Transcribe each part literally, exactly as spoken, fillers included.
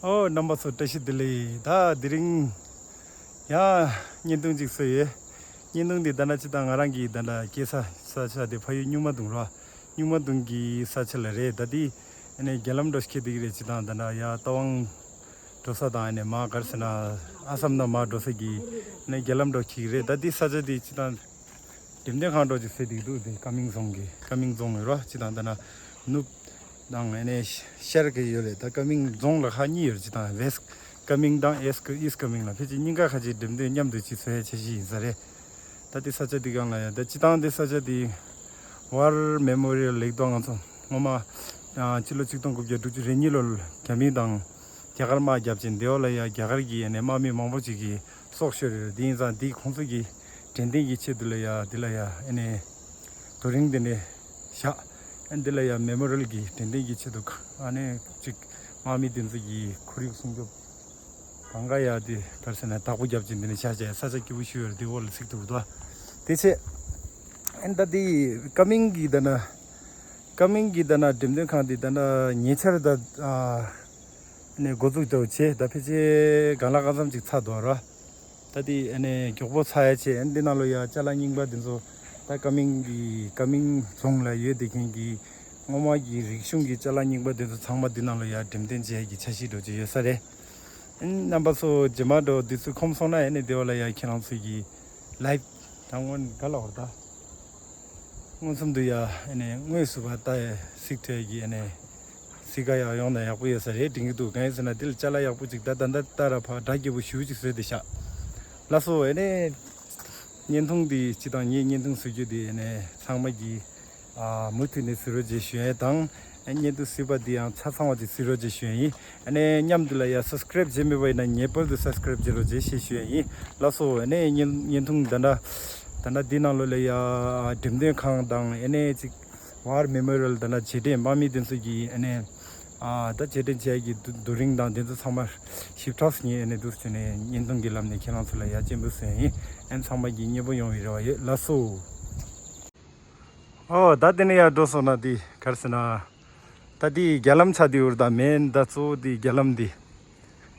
ཨོ། རྣམ་པ་ཚོ་བཀྲ་ཤིས་བདེ་ལེགས། ད་དེ་རིང་ཡང་བརྙན་ཐུང་ཅིག་བཟོས་ཡོད། བརྙན་ཐུང་འདི་ད་ནང་སྤྱིར་བཏང་ང་རང་གི་ད་ནང་སྐྱེས་ས་ས་ཆ་དེ་ཕ་ཡུལ་སྨྱུག་མ་གདོང་ར། སྨྱུག་མ་གདོང་གི་ས་ཆ་ལ་རེད། ད་དེ་ཨ་ནི་རྒྱ་ལམ་འགྲོ་ཁེལ་བསྡད་ཀྱི་རེད། སྤྱིར་བཏང་ད་ནང་ཡ་རྟ་དབང་འགྲོ་ས་དང་ཨ་ནི་མར་ག་རེ་ཟེར་ན་ཨ་སམ་ནང་མར་འགྲོ་ས་གི་ཨ་ནི་རྒྱ་ལམ་འགྲོ་ཁེལ་གྱི་རེད། ད་དེ་ས་ཆ་དེ་སྤྱིར་བཏང་འགྲེམས་སྟོན་ཁང་འདྲ་ཅིག་ཟེར་བསྡད་འདུག་དེ་ཀ་མིང་རྫོང་གི་ཀ་མིང་རྫོང་ཡོད་ར། སྤྱིར་བཏང་ད་ནང་ནུབ་དང་ཨ་ནི་ཤར་གྱི་ཡོད་རེད། ད་ཀ་མིང་རྫོང་ལ་ཁག་གཉིས་ཡོད་རེད། སྤྱིར་བཏང་West Coming དང་East East Coming ལ། ཕལ་ཆེར་གཉིས་ཀ་ཁ་ཅིག་འགྲེམས་སྟོན་མཉམ་དུ་ཅིག་བཟོ་ཡ་འཆར་གཞི་ཡིན་ས་རེད། ད་དེ་ས་ཆ་དེ་སྒང་ལ་ཡ་ད་སྤྱིར་བཏང་དེ་ས་ཆ་དེ་War Memorial ལེགས་དོ། ང་ཚོ་སྔོན་མ་ཨ་སྤྱི་ལོ་ཆིག་སྟོང་དགུ་བརྒྱ་དྲུག་ཅུ་རེ་གཉིས་ལོར་རྒྱ་མི་དང་རྒྱ་གར་དམག་བརྒྱབ་ཅིང་དེ་བ་ལ་ཡ་རྒྱ་གར་གྱི་ཨ་ནི་དམག་མི་མང་པོ་ཅིག་གི་སྲོག་ཤོར་ཡོད་རེད། དེ་ཡིན་ཙང་འདི་ཁོང་ཚོ་གི་དྲན་རྟེན་གྱི་ཆེད་དུ་ལ་ཡ་འདི་ལ་ཡ་ཨ་ནི་རྡོ་རིང་འདི་ནས་བཞག་ཨ་འདི་ལ་ཡ་Memorial གྱི་དྲན་རྟེན་གྱི་ཆེད་དུ་ཨ་ནི་ཅིག་དམག་མི་དེ་ཚོ་གི་ཁོར་ཡུག་སྲུང་སྐྱོབ་གང་ག་ཡ་དེ་ག་རེ་ཟེར་ན་བདག་པོ་བརྒྱབ་ཅིང་འདི་ནས་བཞག་བྱས་ས་ཆ་སྐྱིད་པོ་ཞིག་ཡོད་རེད། དེ་འོག་ལ་ཚིག་འདུག་དོ། དེ་ཆེད་ཨ་ནི་ད་དེ་ཀ་མིང་གི་ད་ན་ཀ་མིང་གི་ད་ན་འགྲེམས་སྟོན་ཁང་དེ་ད་ན་ཉེ་ཆར་ད་ཨ་ནི་འགོ་འཛུགས་འདྲ་བོ་བྱས། ད་ཕལ་ཆེར་གང་ལ་གང་འཚམ་ཅིག་ཚར་འདུག་ར། ད་དེ་ཨ་ནི་མགྱོགས་པོ་ཚར་ཡ་བྱས། ཨ་ནི་འདི་ནང་ལོ་ཡ་ཅ་ལག་རྙིང་པ་འདི་ཚོ་ད་ཀ་མིང་གི་ཀ་མིང་རྫོང་ལ་ཡོད་བསྡད་མཁན་གྱི་སྔོན་མ་གི་རིག་གཞུང་གི་ཅ་ལག་རྙིང་པ་འདི་ཚོ་ཚང་མ་འདི་ནང་ལོ་ཡ་འགྲེམས་སྟོན་བྱེད་ཡ་གི་འཆར་གཞི་འདྲ་བོ་ཅིག་ཡོད་ས་རེད། ཨ་ནི་རྣམ་པ་ཚོ་རྗེས་མ་འདྲ་བོ་འདི་ཚོ་ཁོམ་སོང་ན་ཨ་ནི་དེ་བ་ལ་ཡ་ཁྱེད་རང་ཚོ་གི་ལའིབ་དང་སྔོན་ག་ལ་བར་ད། མངོན་སུམ་དུ་ཡ་ཨ་ནི་དངོས་སུ་བ་ལྟ་ཡ་གཟིགས་ཐུབ་ཡ་གི་ཨ་ནི་གཟིགས་ག་ཡ་ཡོང་ན་ཡག་པོ་ཡོད་ས་རེད་དྲན་གྱི་འདུག་གང་ཡིན་ཟེར་ན་འདི་ལ་ཅ་ལག་ཡག་པོ་ཅིག་ད་ད་ད་ལྟ་ར་ཕ་སྒྲ་སྐྱིད་པོ་ཞེ་པོ་ཅིག་བཟོས་ཏེ་བཞག་ལགས་སོ། ཨ་ནི་བརྙན་ཐུང་འདི་སྤྱིར་བཏང་ངས་བརྙན་ཐུང་བཟོ་རྒྱུ་འདི་ཨ་ནི་ཚང་མ་གི་ཨ་མུ་མཐུད་ནས་གཟིགས་རོགས་བྱེད་ཞུ་ཡ་དང་། ཨ་བརྙན་ཐུང་གཟིགས་པ་འདི་ཡང་ཆ་ཚང་བ་ཅིག་གཟིགས་རོགས་བྱེད་ཞུ་ཡ་ཡིན། ཨ་ནི་མཉམ་དུ་ལ་ཡ་སབ་སི་ཀ་རེབ་བྱས་མེད་པ་ཡིན་ན་ངེས་པར་དུ་སབ་སི་ཀ་རེབ་བྱེད་རོགས་བྱེད་ཞེས་ཞུ་ཡ་ཡིན། ལགས་སོ། ཨ་ནི་བརྙན་བརྙན་ཐུང་ད་ལྟ་ད་ལྟ་འདི་ནང་ལོགས་ལ་ཡ་འགྲེམས་སྟོན་ཁང་དང་ཨ་ནི་ཅིག་War Memorial ད་ལྟ་རྗེས་དྲན་དམག་མི་དེ་ཚོ་གི་ཨ་ནི་ཨ་ད་རྗེས་དྲན་བྱས་ཀྱི་རྡོ་རྡོ་རིང་དང་དེ་ཚོ་ཚང་མ་ཞིབ་ཕྲ་ངས་ཨ་ནི་འདུག་བྱས་ནས་བརྙན་ཐུང་གི་ལམ་ནས་ཁྱེད་རང་ཚོ་ལ་ཡ་སྤྱན་འབུལ་བཟོས་ཡ་ཡིན། ཨ་ནི་ཚང་མ་གི་མཉེས་པོ་ཡོང་བའི་རེ་བ་ཡོད། ལགས་སོ། ཨོ་ད་དེ་ནས་ཡར་འགྲོ་སོང་ན་དེ་ག་རེ་ཟེར་ན། ད་དེ་རྒྱ་ལམ་ཆགས་དེ་ཡོད་རེད། ད་མེན་ད་གཙོ་བོ་དེ་རྒྱ་ལམ་དེ།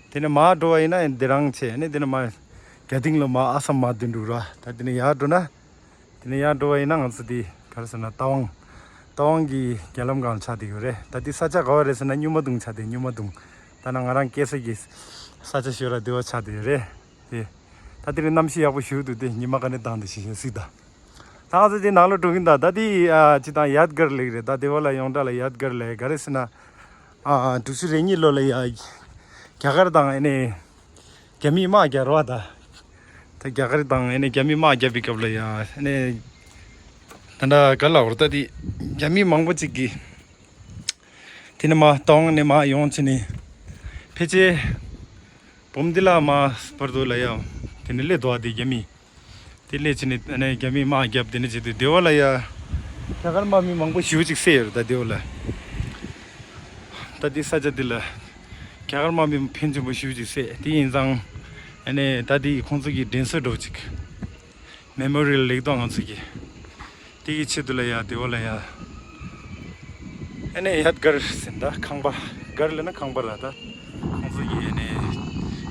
དེ་ནས་མར་འགྲོ་བ་ཡིན་ན་འདི་རང་བྱས་ནས་དེ་ནས་མར་རྒྱ་སྡིངས་ལ་མར་ཨ་སམ་མར་འདི་འགྲོ་ར། ད་དེ་ནས་ཡར་འགྲོ་ན། དེ་ནས་ཡར་འགྲོ་བ་ཡིན་ན་ང་ཚོ་དེ་ག་རེ་ཟེར་ན་རྟ་དབང་། རྟ་དབང་གི་རྒྱ་ལམ་སྒང་ལ་ཆགས་དེ་ཡོད་རེད། ད་དེ་ས་ཆ་ག་བ་རེད་ཟེར་ན་སྨྱུག་མ་གདོང་ཆགས་དེ། སྨྱུག་མ་གདོང་། ད་ནང་ང་རང་སྐྱེས་ས་གི་ས་ཆ་ཞོར་ར་དེ་བ་ཆགས་དེ་ཡོད་རེད། དེ། ད་དེ་རིང་གནམ་གཤིས་ཡག་པོ་ཞིག་འདུག་དེ་ཉི་མ་ག་ནས་ལྡང་དེ་ཞིག་ཞིག་གཟིགས་དང་། ད་ང་ཚོ་དེ་ནང་ལོགས་འགྲོ་གིན་ད། ད་དེ་ཨ་ཅི་དང་ཡད་གར་ལེགས་རེད། ད་དེ་བ་ལ་ཡོངས་གྲགས་ལ་ཡད་གར་ལེགས་ག་རེ་ཟེར་ན། ཨ་དྲུག་ཅུ་རེ་གཉིས་ལོ་ལ་ཡ་རྒྱ་གར་དང་ཨ་ནི་རྒྱ་མིས་དམག་རྒྱག་རོགས་ད། ད་རྒྱ་གར་དང་ཨ་ནི་རྒྱ་མིས་དམག་རྒྱབ་པའི་སྐབས་ལ་ཡ་ཨ་ནི་ད་ད་ག་ལ་བར་ད་དེ་རྒྱ་མི་མང་པོ་ཅིག་གིས་དེ་ནས་མར་རྟ་དབང་ནས་མར་ཡོང་བྱས་ནས་ཕལ་ཆེར་བུམ་དི་ལ་མར་བར་དུ་ལ་ཡ་དེ་ནས་སླེབས་འདུག་ཨ། དེ་རྒྱ་མི། དེ་སླེབས་བྱས་ནས་ཨ་ནི་རྒྱ་མིས་དམག་བརྒྱབ། དེ་ནས་བྱས་ཏེ་དེ་བ་ལ་ཡ་རྒྱ་གར་དམག་མི་མང་པོ་ཞེ་པོ་ཅིག་བསད་ཡོད་རེད། ད་དེ་བ་ལ། ད་དེ་ས་ཆ་དེ་ལ་རྒྱ་གར་དམག་མི་ཕོན་ཆེན་པོ་ཞེ་པོ་ཅིག་བསད། དེ་ཡིན་ཙང་ཨ་ནི་ད་དེ་ཁོང་ཚོ་གི་དྲན་གསོ་འདྲ་བོ་ཅིག་མེ་མོ་རི་ཡལ་ལེགས་དོ་ང་ཚོ་གི། དེ་གི་ཆེད་དུ་ལ་ཡ་དེ་བ་ལ་ཡ། ཨ་ནི་ཡད་གར་ཟེར་ད་ཁང་པ། གར་ལབ་ན་ཁང་པ་ལ་ད། ཁོང་ཚོ་གི་ཨ་ནི་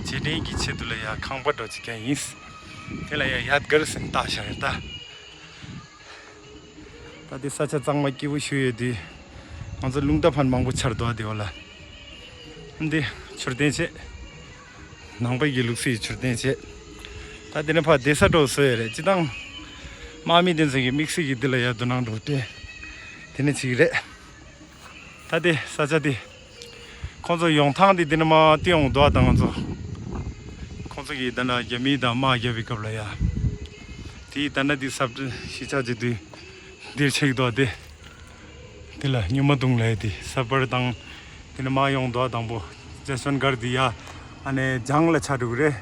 རྗེས་དྲན་གྱི་ཆེད་དུ་ལ་ཡ་ཁང་པ་འདྲ་བོ་ཅིག་ཀྱང་ཡིན། དེ་ལ་ཡ་ཡད་གར་ཟེར་བཏགས་བཞག་ཡོད་ད། ད་དེ་ས་ཆ་གཙང་མ་སྐྱིད་པོ་ཞིག་ཡོད་དུས་ང་ཚོ་རླུང་རྟ་ཕར་མང་པོ་འཕྱར་འདུག་ཨ། དེ་བ་ལ། འདི་མཆོད་རྟེན་བྱས། ནང་པའི་གི་ལུགས་སྲོལ་གྱི་མཆོད་རྟེན་བྱས། ད་དེ་ནས་ཕར་བསྡད་ས་འདྲ་བོ་བཟོས་ཡོད་རེད། སྤྱིར་བཏང་དམག་མི་དེ་ཚོ་གི་དམིགས་བསལ་གྱི་འདི་ལ་ཡ་དོ་སྣང་འདྲ་བོ་སྤྲད། དེ་ནས་བྱེད་ཀྱི་རེད། ད་དེ་ས་ཆ་དེ། ཁོང་ཚོ་ཡོང་ཐང་དེ་དེ་ནས་མར་བལྟས་ཡོང་འདུག་ཨ། ད་ང་ཚོ། ཁོང་ཚོ་གིས་ད་ནང་རྒྱ་མི་དང་དམག་རྒྱབ་པའི་སྐབས་ལ་ཡ། དེ་ད་ནང་དེ་ས་གཞིས་ཆགས་ཀྱི་དུས་འདིར་ཆགས་ཀྱི་འདུག་ཨ། དེ། དེ་ལ་སྨྱུག་མ་གདོང་ལ་ཡ་དེ་ས་པར་དང་། དེ་ནས་མར་ཡོང་འདུག་ཨ། དང་པོ་ཇ་སོན་སྒར་དེ་ཡ། ཨ་ནི་ལྗང་ལ་ཆགས་འགྲོ་གི་རེད།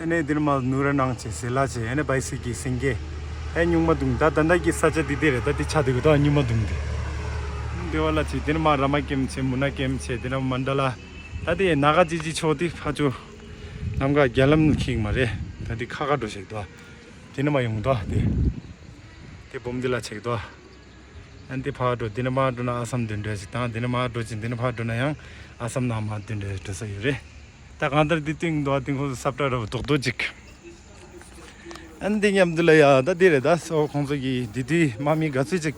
ཨ་ནི་དེ་ནས་མར་ནུ་ར་ནང་བྱས་ཟེ་ལ་བྱས། ཨ་ནི་བའི་སི་ཀི་སེང་གེ། ཨ་སྨྱུག་མ་གདོང་ད་ད་ལྟ་གི་ས་ཆ་འདི་དེ་རེད། ད་དེ་ཆགས་འདུག་གི་ད་སྨྱུག་མ་གདོང་དེ། དེ་བ་ལ་བྱས་དེ་ནས་མར་ར་མ་ཀེམ་བྱས། མུ་ན་ཀེམ་བྱས། དེ་ནས་མན་ཌ་ལ། ད་དེ་ནཱ་ག་ཅི་ཅི་ཕྱོགས་དེ་ཕ་ཆོ། ནམ་མཁའ་རྒྱ་ལམ་འཁེལ་གི་མ་རེད། ད་དེ་ཁ་ཁ་འགྲོ་ཞིག་འདུག་ཨ། དེ་ནས་མར་ཡོང་འདུག་ཨ། དེ། དེ་བུམ་དི་ལ་ཆགས་འདུག་ཨ། ཨ་འདི་ཕར་འགྲོ། འདི་ནས་མར་འགྲོ་ན་ཨ་སམ་མདུན་གྲལ་ཅིག་དང་། འདི་ནས་མར་འགྲོ་ཅིག་འདི་ནས་ཕར་འགྲོ་ན་ཡང་ཨ་སམ་ནང་མར་མདུན་གྲལ་འགྲོ་ས་ཡོད་རེད། ད་གང་ལྟར་འདི་སྟེང་དུ་ཨ་སྟེང་ཁོངས་སུ་སབ་ཏྲ་ར་བ་རྡོག་རྡོག་ཅིག་ཨ་འདི་མཉམ་དུ་ལ་ཡ་ད་འདི་རེད། ད་སོ་ཁོང་ཚོ་གི་འདི་དུས་དམག་མི་ག་ཚོད་ཅིག་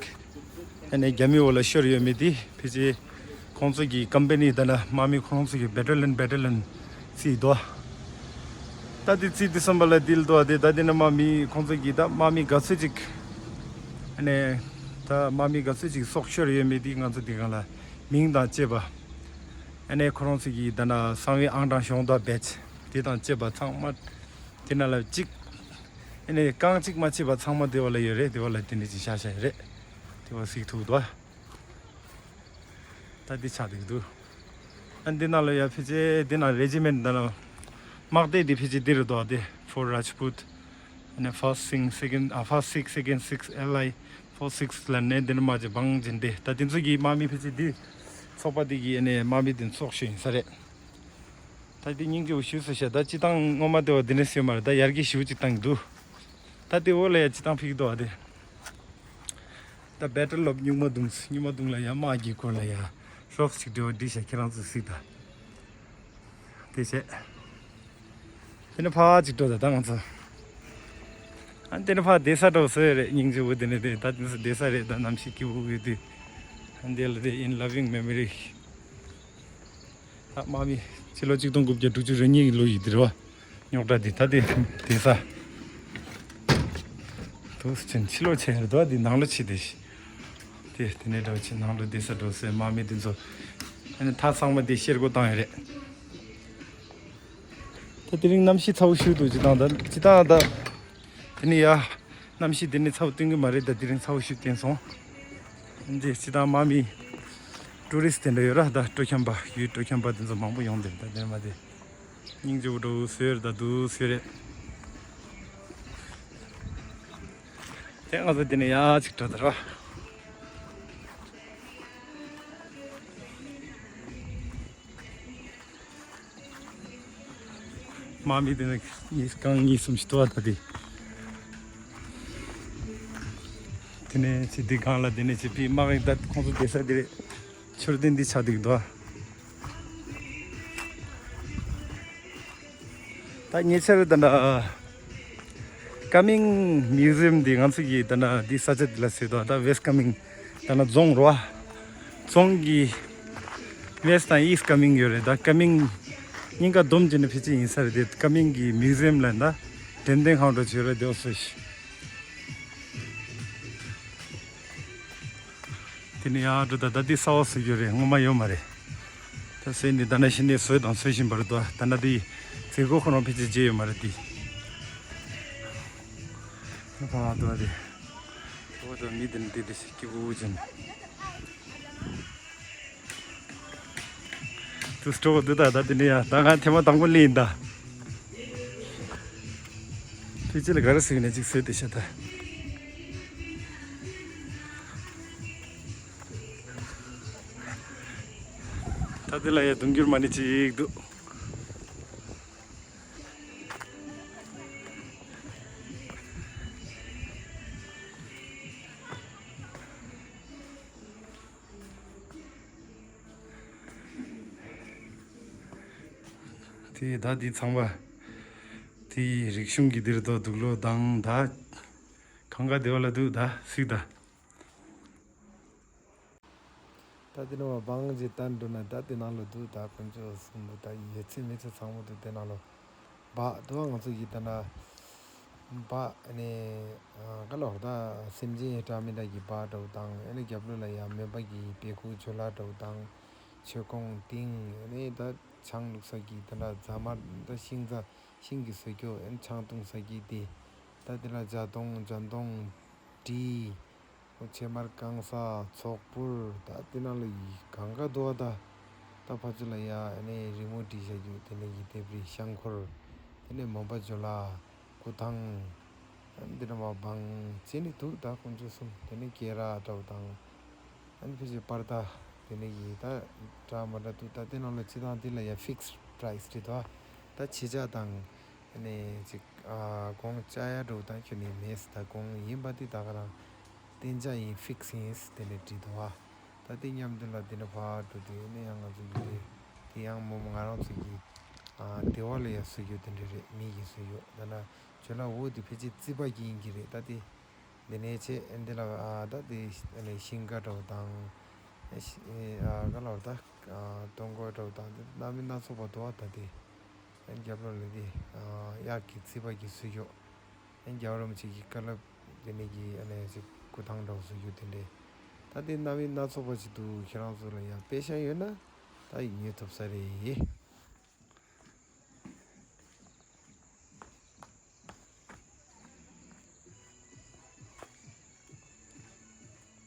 ཨ་ནི་རྒྱ་མིའི་འོག་ལ་ཤོར་ཡོད་མེད་དེ་ཕལ་ཆེར་ཁོང་ཚོ་གི་ཀམ་པ་ནི་ད་ན་དམག་མི་ཁོང་ཚོ་གི་བེ་ཊ་ལི་ཡོན་བེ་ཊ་ལི་ཡོན་རྩིས་འདུག་ད་དེ་རྩིས་དེ་གསུམ་པ་ལ་དེ་ལ་འདུག་བ། དེ་ད་དེ་ན་དམག་མི་ཁོང་ཚོ་གི་ད་དམག་མི་ག་ཚོད་ཅིག་ཨ་ནི་ད་དམག་མི་ག་ཚོད་ཅིག་སྲོག་ཤོར་ཡོད་མེད་དེ་ང་ཚོ་དེ་གང་ལ་མིང་དང་བཅས་པ། ཨ་ནི་ཁོ་རང་ཚོ་གི་ད་ན་གསང་བའི་ཨང་གྲངས་གཞུང་དང་བེད་དེ་དང་བཅས་པ་ཚང་མ་དེ་ན་ལ་གཅིག་ཨ་ནི་རྐང་གཅིག་མ་ཕྱེད་པ་ཚང་མ་དེ་བ་ལ་ཡོད་རེད། དེ་བ་ལ་དེ་འདྲ་ཅིག་བཞག་བཞག་ཡོད་རེད། དེ་བ་གཟིགས་ཐུབ་འདུག་ད་འདི་ཆགས་བསྡད་ཀྱི་འདུག་ཨ་འདི་ནང་ལ་ཡ་ཕལ་ཆེར་འདི་ནང་རེ་ཇི་མེན་ཊི་འདི་ནང་དམག་སྡེ་འདི་ཕལ་ཆེར་འདི་རུ་འདུག་སྟེ། ཕོར་རཱཇ་པུཊ། ཨ་ནི་ཕར་སི་ཊི་སེ་ཀེན་ཌི། ཨ་ཕར་སི་ཊི་སིག་སེ་ཀེན་ཌི་སིག་ཨེལ་ཨའི། ཕོར་སིག་ལ་ནས་འདི་ནས་དམག་ཅིག་འབངས་ཅིག་འདི་ད་དེ་ཚོ་གི་དམག་མི་ཕལ་ཆེར་འདི་ཚོགས་པ་འདི་གི་ཨ་ནི་དམག་མི་འདི་ཚོགས་ཤིག་ཡིན་ས་རེད། ད་འདི་སྙིང་རྗེ་པོ་ཞེ་པོ་ཞིག་ད་སྤྱི་བཏང་སྔོན་མ་དེ་བ་འདི་ནས་སྲིད་མ་རེད། ད་ཡར་རྒྱས་ཞེ་པོ་ཅིག་བཏང་གི་འདུག་ད་དེ་འོག་ལ་ཡ་སྤྱི་བཏང་ཕིག་འདུག་ཨ་དེ། ད་བེ་ཊལ་ཨོཕ་སྨྱུག་མ་གདུང་། སྨྱུག་མ་གདུང་ལ་ཡ་དམག་གི་སྐོར་ལ་ཡ་ཤོག་ཅིག་འབྲེལ་བ་འདི་བྱས། ཁྱེད་རང་ཚོ་གཟིགས་དང་། དེ་བྱས། དེ་ནས་ཕར་ཅིག་འགྲོ་ད། ད་ང་ཚོ་ཨ་དེ་ནས་ཕར་བསྡད་ས་འགྲོ་ས་རེད། སྙིང་རྗེ་པོ་དེ་ནས་དེ་ད་དེ་ཚོ་བསྡད་ས་རེད། ད་གནམ་གཤིས་སྐྱིད་པོ་ཡོད་དུས། ཨ་འདི་ལ་དེ་in loving memory། ད་དམག་མི་ཕྱི་ལོ་ཆིག་སྟོང་དགུ་བརྒྱ་དྲུག་ཅུ་རེ་གཉིས་ཀྱི་ལོ་ཡི་འདིར་བ། རྙོག་དྲ་འདི་ད་དེ་དེ་ས་དུས་ཆེན་ཕྱི་ལོ་ཆེ་རེད་དོ། འདི་ནང་ལོ་ཆེ་དེ་ཤི། དེ་དེ་ནས་འགྲོ་ཆེ་ནང་ལོ་བསྡད་ས་འགྲོ་སའི་དམག་མི་དེ་ཚོ་ཨ་ནི་ད་ཚང་མ་དེ་ཤེལ་སྒོ་བཏང་ཡོད་རེད། ད་དེ་རིང་གནམ་གཤིས་ཚ་པོ་ཞེ་པོ་འདུག་སྤྱི་བཏང་ད་སྤྱི་བཏང་ད། དེ་ནས་ཡ། གནམ་གཤིས་དེ་ནས་ཚ་པོ་སྟོན་གྱི་མ་རེད། ད་དེ་རིང་ཚ་པོ་ཞེ་པོ་བསྟན་སོང་། འདི་སྤྱི་བཏང་དམག་མི་ཊུ་རི་སི་ཊི་དེ་འདྲ་ཡོད་ར། ད་སྤྲོ་འཆམ་པ་ཡུལ་སྤྲོ་འཆམ་པ་དེ་ཚོ་མང་པོ་ཡོང་དེ་རེད། ད་དེ་མ་དེ་སྙིང་རྗེ་པོ་འགྲོ་སོས་རེད། ད་འདུག་སོས་རེད། དེ་ང་ཚོ་དེ་ནས་ཡ་ཅིག་འགྲོ་ད་ར། དམག་མི་དེ་ནས་གཉིས་རྐང་གཉིས་གསུམ་ཞིག་འདུག་ཨ། ད་དེ་དེ་ནས་ཅི་འདི་སྒང་ལ་དེ་ནས་ཅི་ཕི་དམག་ཡིག་ད་ཁོང་ཚོ་བསྡད་ས་དེ་རེད། མཆོད་རྟེན་འདི་ཆགས་འདུག་འདུག་ཨ། ད་ཉེ་ཆར་ད་ལྟ་ཀ་མིང་མིའུ་ཟི་ཡམ་འདི་ང་ཚོ་གི་ད་ལྟ་འདི་ས་ཆ་འདི་ལ་ཟེར་དོ། ད་ཝེསྟ་ཀ་མིང་ད་ལྟ་རྫོང་རོ། རྫོང་གི་ཝེསྟ་དང་ཨིསྟ་ཀ་མིང་ཡོད་རེད། ད་ཀ་མིང་གཉིས་ཀ་བསྡོམས་བྱས་ནས་ཕལ་ཆེར་ཡིན་ས་རེད། དེ་ཀ་མིང་གི་མིའུ་ཟི་ཡམ་ལ་ད་དྲན་རྟེན་ཁང་འདྲ་བྱས་རེད། དེ་སོ་ཞིག་དེ་ནས་ཡར་འགྲོ་ད། ད་འདི་གསར་པ་བཟོ་རྒྱུ་རེད། སྔོན་མ་ཡོད་མ་རེད། ད་སེ་འདི་ད་ནང་བཞིན་ནས་བཟོས་དང་བཟོ་བཞིན་པ་རེད་དོ། ད་ན་འདི་མཛད་སྒོ་ཁོ་རང་ཕལ་ཆེར་བརྗེས་ཡོད་མ་རེད་འདི། ད་ཕ་མ་དོ་རེད། ཨོ་ད་མི་འདི་ནི་འདི་འདི་ཞིག་སྐྱིད་པོ་ཅན། དུ་སྤྲོ་བོ་འདི་ད་ད་འདི་ནི་ཡ་ད་ང་ཐེངས་མ་དང་པོ་ལེན་ཡིན་ད། དུས་ཚོད་ལ་ག་རེ་ཟེར་ནས་ཅིག་ཟེར་དེ་ཤ་ད། ད་འདི་ལ་ཡ་དུང་འགྱུར་མ་ནི་ཅིག་འདུག་དེ་ད་དེ་ཚང་མ་དེ་རིག་གཞུང་གི་འདིར་དོ་འདུག་ལོ་དང་ད་གང་ག་དེ་བ་ལ་འདུག་ད་སིག་ད། ད་དེ་ནང་བ་བང་ཇི་བཏང་འགྲོ་ན་ད་དེ་ནང་ལོ་འདུག་ད་དཀོན་མཆོག་གསུམ་པོ་ད་ཡོད་ཚད་མེད་ཚད་ཚང་མ་འདུག་དེ་ནང་ལོ་བ་འདུག་ང་ཚོ་ཡི་ད་ན་བ་ནི་ག་ལོར་ད་སེམས་ཅན་ཡི་འདྲ་མི་འདྲ་གི་བ་འདྲ་བོ་དང་ཨ་ནི་རྒྱབ་ལོ་ལ་ཡ་མོན་པ་གི་པེ་ཁུག་ཇོ་ལ་འདྲ་བོ་དང་མཆོད་ཀོང་ཏིང་ཨ་ནི་ད་ཆང་བླུགས་ས་གི་ད་ན་རྫ་མ་ད་ཤིང་རྫ་ཤིང་གི་བཟོ་རྒྱུ་ཨ་ནི་ཆང་བཏུང་ས་གི་དེ་ད་དེ་ལ་ཇ་དོང་ཇ་དོང་གྲི། ཕྱེ་མར་བཀང་ས་ཚོགས་ཕུར་ད་དེ་ནང་ལ་ཡི་གང་ག་དུ་བ་ད། ད་ཕ་ཚུ་ལ་ཡ་ཨ་ནི་རི་མོ་བྲིས་བཞག་རྒྱུ་དེ་ནས་ཡི་དེབ་རི་ཤང་འཁོར། དེ་ནས་མོན་པ་ཇོ་ལ་སྐུ་ཐང་། ཨ་ནི་དེ་ནས་མ་བང་ཅེ་ནི་དུ་ད་དཀོན་མཆོག་གསུམ་དེ་ནས་ཀེ་ར་འདྲ་བོ་དང་། ཨ་ནི་ཕི་ཅི་པར་ད་དེ་ནས་ཡི་ད་འདྲ་མ་འདྲ་དུ་ད་དེ་ནང་ལ་ཅི་དང་དེ་ལ་ཡ་ཕིག་སི་པ་རའི་སི་རེད་དོ། ད་ཕྱེ་ཆ་དང་ཨ་ནི་ཅིག་ཨ་གོང་ཅ་ཡ་འདྲ་བོ་དང་ཁྱོད་ནི་མེད་ད་གོང་ཡིན་པ་དེ་ད་ག་རང་། གཏན་འཇགས་ཡིན། ཕིག་སི་ཡིན་དེ་འདྲས་བྲིས་འདུག་ཨ། ད་དེ་མཉམ་དུ་ལ་དེ་ནས་ཕར་འགྲོ་དུས་ནས་ཡང་ང་ཚོ་གི་རེད། དེ་ཡང་མོ་མོ་ང་རང་ཚོ་གི་ཨ་སྡེ་བ་ལ་ཡ་བཟོ་རྒྱུ་དེ་འདྲས་རེད། མི་གི་བཟོ་རྒྱུ། ད་ན་ཇོ་ལ་འོ་དེ་ཕལ་ཆེར་རྩིས་པ་གི་ཡིན་གི་རེད། ད་དེ་དེ་ནས་ཆེ་འདི་ལ་ཨ་ད་དེ་ཨ་ནི་ཤིང་ཀ་འདྲ་བོ་དང་། ཨ་ཤི་ཨ་ག་ལ་བར་ད་ཨ་སྟོན་ཀོ་འདྲ་བོ་དང་དེ་སྣ་མིན་སྣ་ཚོགས་པ་འདུག་ཨ། ད་དེ་ཨ་རྒྱབ་ལོགས་ལ་དེ་ཨ་གཡག་གི་རྩིས་པ་གི་བཟོ་རྒྱུ། ཨ་རྒྱལ་བ་རིན་པོ་ཆེ་གི་བཀའ་སློབ་དེ་ནས་ཀྱི་ཨ་ནི་ཅིག་སྐུ་ཐང་འདྲ་བོ་བཟོ་རྒྱུ་དེ་འདྲས། ད་དེ་སྣ་མིན་སྣ་ཚོགས་པ་ཅིག་འདུག་ཁྱེད་རང་ཚོ་ལ་ཡང་དཔེ་ཤ་ཡོད་ན་ད་ཡིན་ཉོས་ཐུབ་ས་རེད།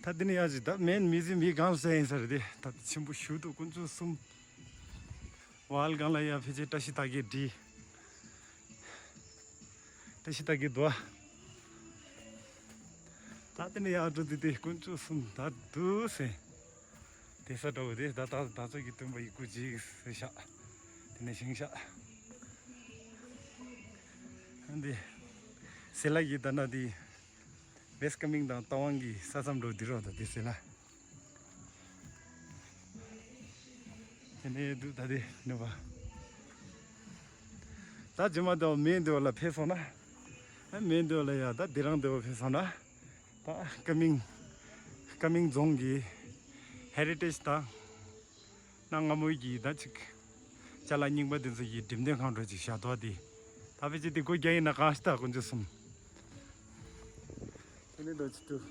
ད་འདི་ནས་ཡར་ཅིག་ད་མེན་མི་ཟིན་མི་གང་ཟེར་ཡིན་ས་རེད་དེ། ད་ཆེན་པོ་ཞུ་འདུག་དཀོན་མཆོག་གསུམ། ཝལ་སྒང་ལ་ཡ་ཕལ་ཆེར་བཀྲ་ཤིས་རྟགས་བརྒྱད་བྲིས། བཀྲ་ཤིས་རྟགས་བརྒྱད་འདུག་ཨ། ད་དེ་ནས་ཡར་འགྲོ་དུས་དེ་དཀོན་མཆོག་གསུམ་ད་འདུག་ཟེར། དེ་ས་འདྲ་བོ་དེ་ད་ད་ད་ཚོད་ཀྱི་སྟོན་པ་ཡི་སྐུ་རྗེས་ཟེར་ཤག་དེ་ནས་བཞེངས་ཤག་ཨ་འདི་སེ་ལ་གི་ད་ན་དེ་བེས་ཀ་མིང་དང་རྟ་དབང་གི་ས་མཚམས་འགྲོ་དུས་རོགས་ད་དེ་སེ་ལ། དེ་ནས་འདུག་ད་དེ་ནུབ་པ། ད་རྗེས་མ་དེ་བ་མེན་དེ་བ་ལ་ཕེབས་སོང་ན། ཨ་མེན་དེ་བ་ལ་ཡ་ད་དེ་རང་དེ་བ་ཕེབས་སོང་ན། ད་ཀ་མིང་ཀ་མིང་རྫོང་གི་ཧེ་རི་ཊེཇ་དང་། གནའ་སྔ་མོའི་གི་ད་ཅིག་ཅ་ལག་རྙིང་པ་དེ་ཚོ་ཡི་འགྲེམས་སྟོན་ཁང་འདྲ་ཅིག་བཞག་འདུག་ཨ། དེ་ད་ཕལ་ཆེར་དེ་སྒོ་རྒྱག་ཡིན་ན་གང་ཞིག་ད་དཀོན་མཆོག་གསུམ། དེ་ནས་འདྲ་ཅིག་འདུག་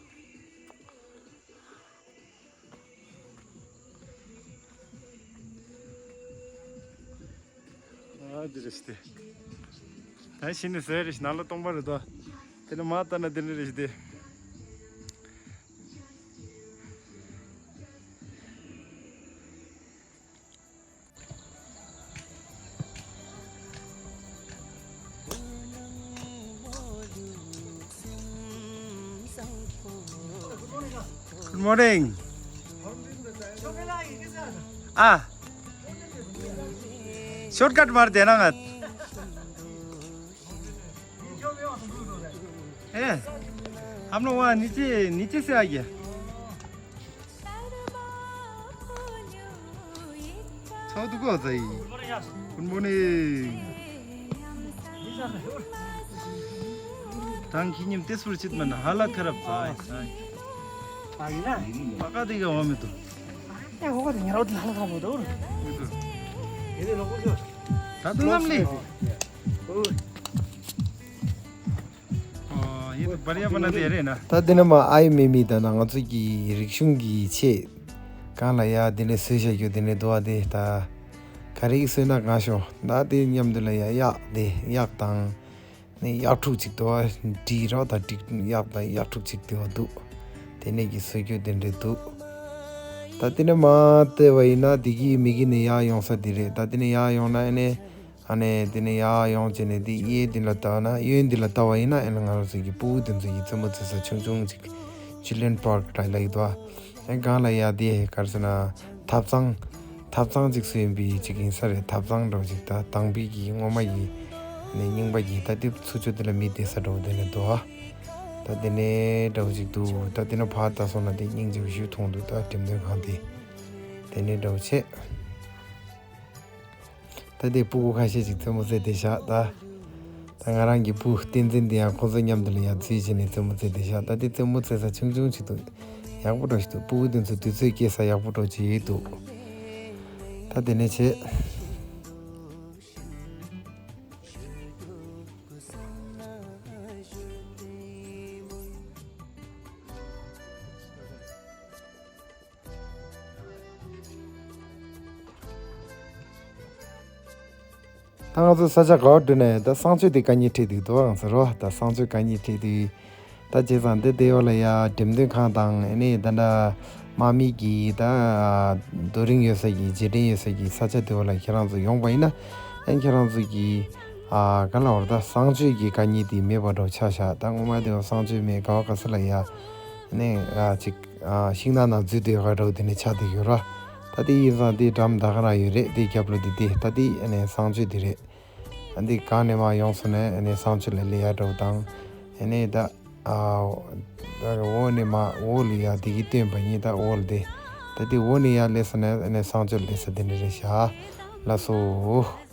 ཨ་འདི་རེད་ཤི་དེ། ད་ཤི་ནི་ཟེར་རེད་ཤི་ནང་ལ་སྟོང་པ་རེད་དོ། དེ་ནི་མ་ལྟ་ན་དེ་ནི་རེད་ཤི་དེ། Good morning. Ah, shortcut मार देना मत। ए, हम लोग वहाँ नीचे, नीचे से आ गया। ཚོགས་འདུ་གོ་ཚ་ཡི། ཀུན་པོ་ནི། དང་ཁྱི་ཉིམ་ཏེ་སུར་ཅིད་མ་ན་ཧ་ལ་ཁ་རབ་ཚ་ཡི་ཚ་ཡི། ཨ་ཡིན་ན། པ་ཀ་དེ་ག་བ་མི་འདུག་ཨ་ཧོ་ག་དེ་ཉ་རོ་དེ་ཧ་ལ་ཁ་རབ་འདུག་མི་འདུག་ཨེ་ལེ་ལོ་གོ་ད་དུང་ནམ་ལི། ཨོ། ཡིན་པར་ཡ་པ་ན་དེ་རེད་ན། ད་དེ་ནས་མ་ཨའི་མེ་མི་ད་ན་ང་ཚོ་གི་རིག་གཞུང་གི་ཆེད་གང་ལ་ཡ་དེ་ནས་སོས་བྱ་རྒྱུ་དེ་ནས་དུ་བ་དེ་ད་ག་རེ་གི་སོས་ན་གང་ཤོ་ད་དེ་མཉམ་དུ་ལ་ཡ་གཡག་དེ་གཡག་དང་ནས་གཡག་ཕྲུག་ཅིག་དུ་བ་འདྲི་རོགས་ད་འགྲིག་གཡག་དང་གཡག་ཕྲུག་ཅིག་དུ་བ་འདུག་དེ་ནས་ཀྱི་སོས་རྒྱུ་དེ་འདྲས་འདུག་ད་དེ་ནས་མ་དེ་བ་ཡིན་ན་དེ་གི་མི་གི་ནས་ཡ་ཡོང་ས་དེ་རེད། ད་དེ་ནས་ཡ་ཡོང་ན་ཨ་ནས། ཨ་ནས་དེ་ནས་ཡར་ཡོང་བྱས་ནས་དེ་གཡས་འདི་ལ་ལྟ་ན་གཡོན་འདི་ལ་ལྟ་བ་ཡིན་ན་ཨ་ནི་ང་རང་ཚོ་གི་སྤུ་གུ་དེ་ཚོ་གི་རྩེད་མོ་རྩེ་ས་ཆུང་ཆུང་ཅིག Children Park འདྲ་ལ་ཡོད་དོ། ཨ་གང་ལ་ཡ་དེ་ག་རེ་ཟེར་ན་ཐབ་ཚང་ཐབ་ཚང་ཅིག་བཟོས་ཡིན་པའི་ཅིག་ཡིན་ས་རེད། ཐབ་ཚང་འདྲ་བོ་ཅིག་ད་དང་པའི་གི་སྔོན་མ་ཡི་ནས་རྙིང་པ་གི་ད་དེ་ཚུར་ཕྱོགས་དེ་ལ་མི་བསྡད་ས་འདྲ་བོ་དེ་ནས་འདུག་ད་དེ་ནས་འདྲ་བོ་ཅིག་འདུག་ད་དེ་ནས་ཕར་ལྟ་སོང་ན་དེ་སྙིང་རྗེ་བོ་ཞིག་མཐོང་འདུག་ད་འགྲེམས་སྟོན་ཁང་དེ་དེ་ནས་འདྲ་བོ་བྱས། ད་དེ་སྤུ་གུ་ཁ་ཤས་ཅིག་རྩེད་མོ་རྩེ་བསྡད་ཤག་ད་ད་ང་རང་གི་སྤུ་གུ་བསྟན་འཛིན་དེ་ཡང་ཁོ་ཚོ་མཉམ་དུ་ལ་ཡང་འཛུལ་བྱས་ནས་རྩེད་མོ་རྩེ་བསྡད་ཤག་ད་དེ་རྩེད་མོ་རྩེ་ས་ཆུང་ཆུང་ཞིག་འདུག་ཡག་པོ་འགྲོ་ཞིག་འདུག་སྤུ་གུ་དེ་ཚོ་དུས་ཚོད་སྐྱེལ་ས་ཡག་པོ་འགྲོ་ཅིག་ཡོད་འདུག་ད་དེ་ནས་བྱས། ད་ང་ཚོ་ས་ཆ་ག་བར་འགྲོ་ནས་ད་གསང་སྤྱོད་དེ་དཀའ་ངལ་འཕྲད་འདུག་དོ་ཨང་ཟེར་རོ། ད་གསང་སྤྱོད་དཀའ་ངལ་འཕྲད་འདུག་ད་བྱས་ཙང་འདི་དེ་ཡོད་ལ་ཡ་འགྲེམས་སྟོན་ཁང་དང་ཨ་ནི་ད་འདྲ་དམག་མི་གི་ད་རྡོ་རིང་ཡོད་ས་གི་རྗེས་དྲན་ཡོད་ས་གི་ས་ཆ་དེ་ཡོད་ལ་ཁྱེད་རང་ཚོ་ཡོང་པ་ཡིན་ན་ཨ་ཁྱེད་རང་ཚོ་གི་ཨ་ག་ལ་བར་ད་གསང་སྤྱོད་ཀྱི་དཀའ་ངལ་དེ་མེད་པ་འདྲ་ཆགས་ཤག་ད་སྔོན་མ་དེ་ཡོད་གསང་སྤྱོད་མེད་ག་བ་ག་ས་ལ་ཡ་ཨ་ནི་ཨ་ཅིག་ཨ་ཤིང་ནགས་ནང་འཛུལ་དུས་ཡོད་ག་འདྲ་བོ་དེ་ནས་ཆགས་བསྡད་ཡོད་ར། ད་དེ་ཡིན་ཙང་དེ་འགྲམ་ད་ག་རང་ཡོད་རེད། དེ་རྒྱབ་ལོ་དེ་དེ་ད་དེ་ཨ་ནི་གསང་སྤྱོད་དེ་རེད། ཨ་འདི་གང་ནས་མ་ཡོང་སོང་ནས་ཨ་ནི་གསང་སྤྱོད་ལ་སླེབས་ཡ་འདྲ་བོ་དང་ཨ་ནི་ད་ཨ་ ད་འོག་ནས་མར་འོག་ལ་ཡར་དེ་གི་སྟོན་པ་ཡིན། ད་འོག་ལ་དེ་ད་དེ་འོག་ནས་ཡར་སླེབས་སོང་ན་ཨ་ནི་གསང་སྤྱོད་སླེབས་ས་དེ་འདྲ་རེད་ཤག་ལགས་སོ།